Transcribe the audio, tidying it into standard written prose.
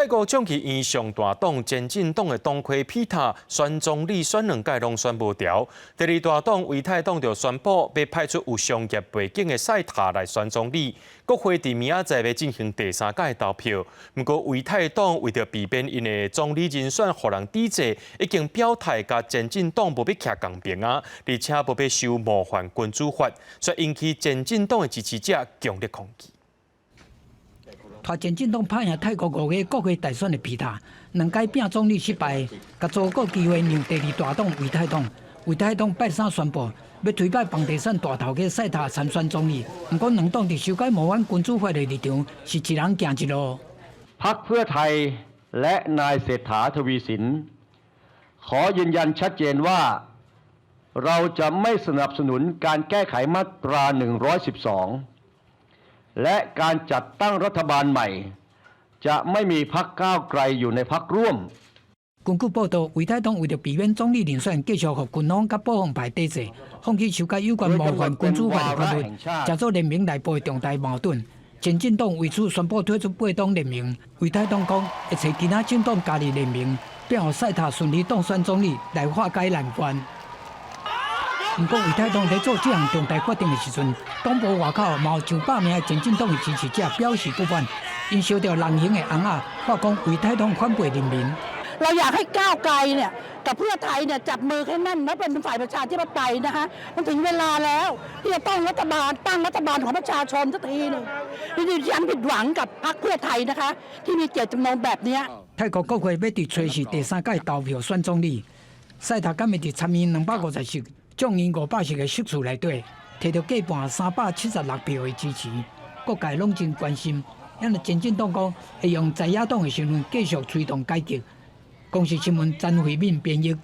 泰國眾議院上大黨前進黨的黨魁皮塔選總理選兩屆攏選無著，第二大黨為泰黨就宣布欲派出有商業背景的賽塔來選總理。國會佇明仔載欲進行第三屆投票，毋過為泰黨為著避免𪜶的總理人選予人抵制，已經表態佮前進黨無欲徛仝爿啊，而且無欲修模範君主法，煞引起前進黨的支持者強烈抗議。帶前進黨拍贏泰國五月國會大選的皮塔，兩屆拼總理失敗，共錯過機會讓第二大黨為泰黨。為泰黨拜三宣布，欲推派房地產大頭家賽塔參選總理。毋過兩黨佇修改模範君主法的立場是一人行一路。 พรรคเพื่อไทยและนายเศรษฐาทวีสินขอยืนยันชัดเจนว่าเราจะไม่สนับสนุนการแก้ไขมาตรา 112 และการจัดตั้งรัฐบาลใหม่ จะไม่มีพรรคก้าวไกลอยู่ในพรรคร่วม 根據報道，為泰黨為著避免總理人選繼續予軍方佮保皇派抵制，放棄修改有關模範君主法的法律，成做聯盟內部的重大矛盾。前進黨為此宣布退出背黨聯盟，為泰黨講會揣其他政黨加入聯盟，並予賽塔順利當選總理來化解難關。毋過，為泰黨佇做這項重大決定的時陣，黨部外口嘛有上百名的前進黨的支持者表示不滿，𪜶燒著人形的尪仔，喊講為泰黨反背人民。 เราอยากให้ก้าวไกลเนี่ยกับเพื่อไทยเนี่ยจับมือให้แน่นและเป็นฝ่ายประชาธิปไตยนะคะมันถึงเวลาแล้วที่จะต้องรัฐบาลตั้งรัฐบาลของประชาชนสักทีหนึ่งนี่ดิฉันผิดหวังกับพรรคเพื่อไทยนะคะที่มีเจตจำนงแบบนี้ 泰國國會欲佇初四第三屆投票選總理，賽塔敢會佇參院250席、眾院500席的席次內底，摕著過半376票的支持，各界攏真關心。因為前進黨講會用在野黨的身份繼續推動改革。公視新聞詹慧敏編譯。